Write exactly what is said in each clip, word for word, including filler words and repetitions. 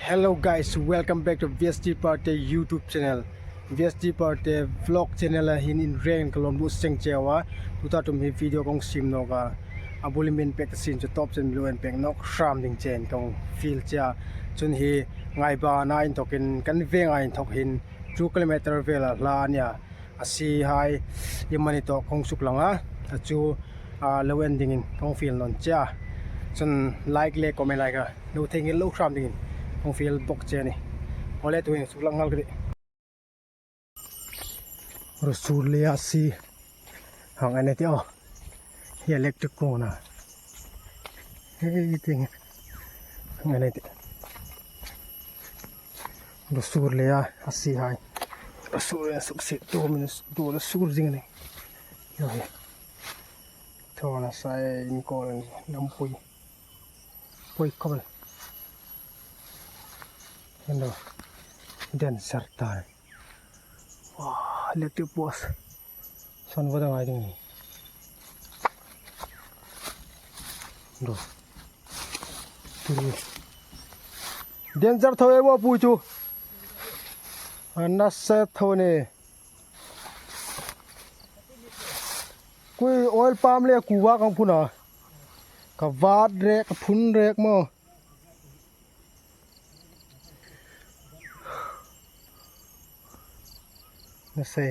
Hello guys, welcome back to V S T Parte YouTube channel. V S T Parte vlog channel-a hin inrengin ka lawm lut seng cheu a. Tuta ṭum hi video ka hung siem nawk a. A bul mi en pek ka sien chu tawp chen mi lo en pek nawk hram ding chen ka hung fiel che a. Chun hi Ngaibana inthokin kan venga inthok hin two kilometer vel a hla a nia. A si hai, i mani tawk hung suk lang a, a chu, a, lo en dingin ka hung fiel nawn che a. Chun like le comment like a lo thei ngei lo hram dingin ka hung fiel bawk che a nih. Awle, tuhin suk lang nghal ka tih. Ruo sur le a si hang en a tih aw. Hi electric kawng a na. Hei tieng hang en a tih. Ruo sur le a, a si hai. Ruo sur le a suk si tu min tu ruo sur zing ni. Yo hi. Thaw na sai in ko len lampui. Poi kawbel. Hello. Den sar tai. Wow, electric post. San va dang ai ding. Do. Turi. Danger thaw e, wa pui chu. An na se thaw ne. Kui oil palm le kuva kang phun a. Ka vat rek, ka phun rek maw. Na se.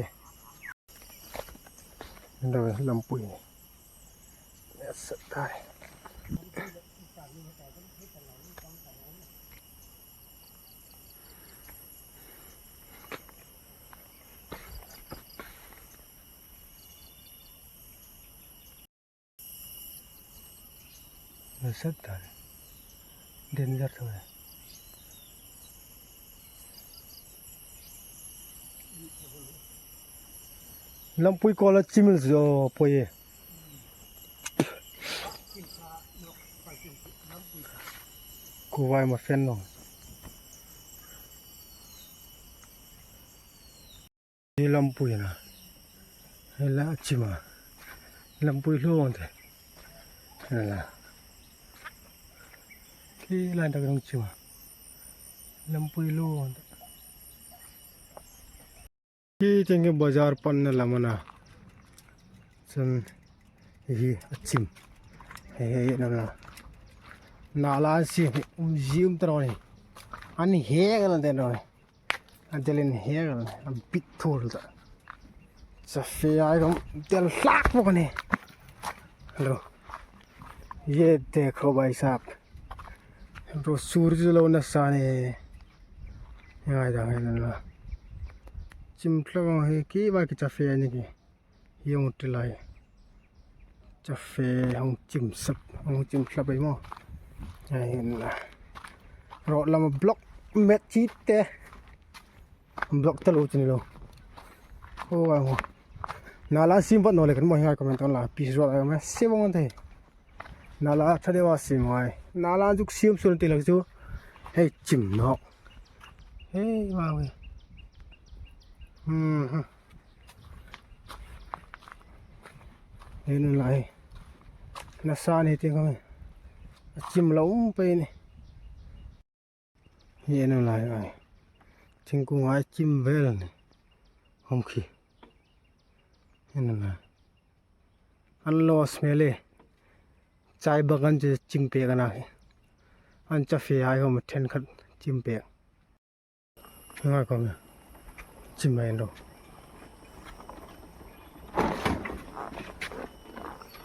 Ndo lampui. Yes, tai. Nasat ta. Danger thaw e. Lampui ko la chimil zo poi e. Kuva ma fen naw. Hi lampui a na. Hi la chim a. Lampui hlawng te. Hi la. Khi lai tak rawng chim a. Lampui hlawng te. Khi tieng khi bazar panna lam a na. Chun hi a chim. Hei, hei, na, na. Nala an si, um, zi um ta naw ni. An hek lan te naw ni. A delin hek lan, a bit thul ta. Chafe ai khom del hlak bawk a nih. Hello. Ye dekho bhai sahab. Ruo sur chu lo nasa ni. Ngai dang hi la. Chim thlak ang hi ki va ki chafe ni ki. Hi hung ti lai. Chafe hung chim sap, hung chim sap ei maw. Ai la. Road lama block met chi te. Block ta lo chun lo. O ai maw. Nala siem vat naw le kan maw hi ngai comment ton la. Peace road ai maw. Se bong an te. Nala tha deu a siem ngai. Nala zuk siem sun ti lak chu. Hei chim naw. Hei, wow. Hmm. Hei, nun lai. Nasa ni tieng khom. A chim lo um pei ni. Hei, nun lai ai. Thingkung ai chim vel ni. Hom khi. Hei, nun lai. An lo smell e. Chai bak an chu chim pek a na hi. An chafe ai khom then khat chim pek. Ngai khom chim mai lo.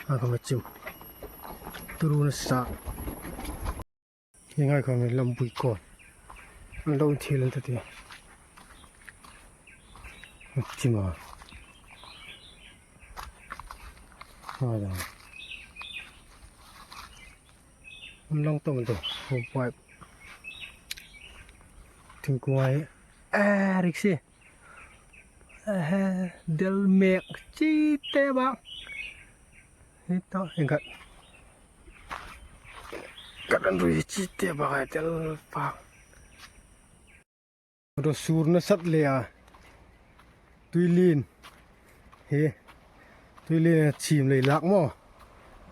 Ngai khom chim. Turu nasa. Hi ngai khom lampui ko. An lo thil an ta ti. Chim a. Ngai da. An long to to. Hom pipe. Thingkung ai. A, riksi. A, del mek chi te bak. Hi to, hi khat. Khat an rui chi te bak ai del bak. Ruo sur nasat le a. Tuilien. Hi. Tuilien a chim lei lak maw.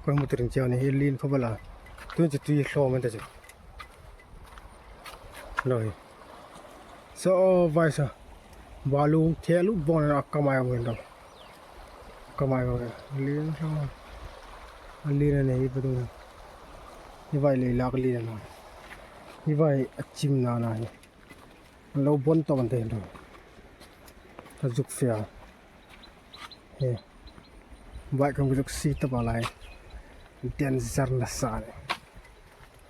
Kan hmu ta ring cheu ni hi lien khawp el a. Tuin chu tui hlawm an ta chu. Lo hi. So, vai sa. Balu the lu bon a kamai mo ndo. Kamai mo. Lien lo. Lien nei pa tu. Hi vai le lak lien na. Hi vai a chim na na hi. Lo bon to man te ndo. Ka zuk fia. He. Vai kan zuk si ta ba lai. Danger nasa ni.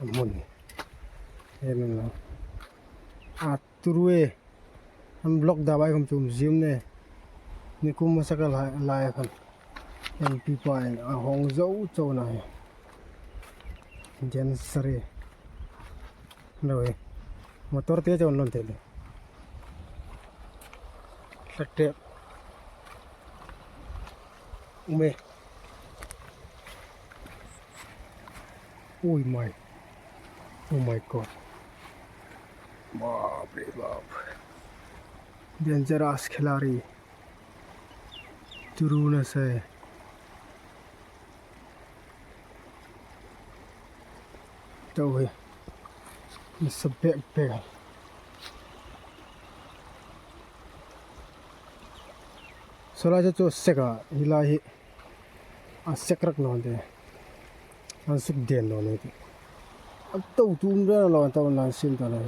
Amun. He nun lo. A turu e. An block da vai kan tum zim ne. Ni kum masa ka lai lai kan. An pi pa en a hong zo zo na he. Danger e. Lo e. Motor te chon lon te le. Hlak te. Ume. Ui mai. Oh my God. Baap re baap. Dangerous khiladi. Turu nasa. Tau hi. Nasa bek bek. Sala chu chu sek a, hi lai hi. A sek rak naw de. An suk den naw ni. A tau tum re lo tau nan sin ta lo.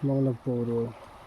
Mang na po ro.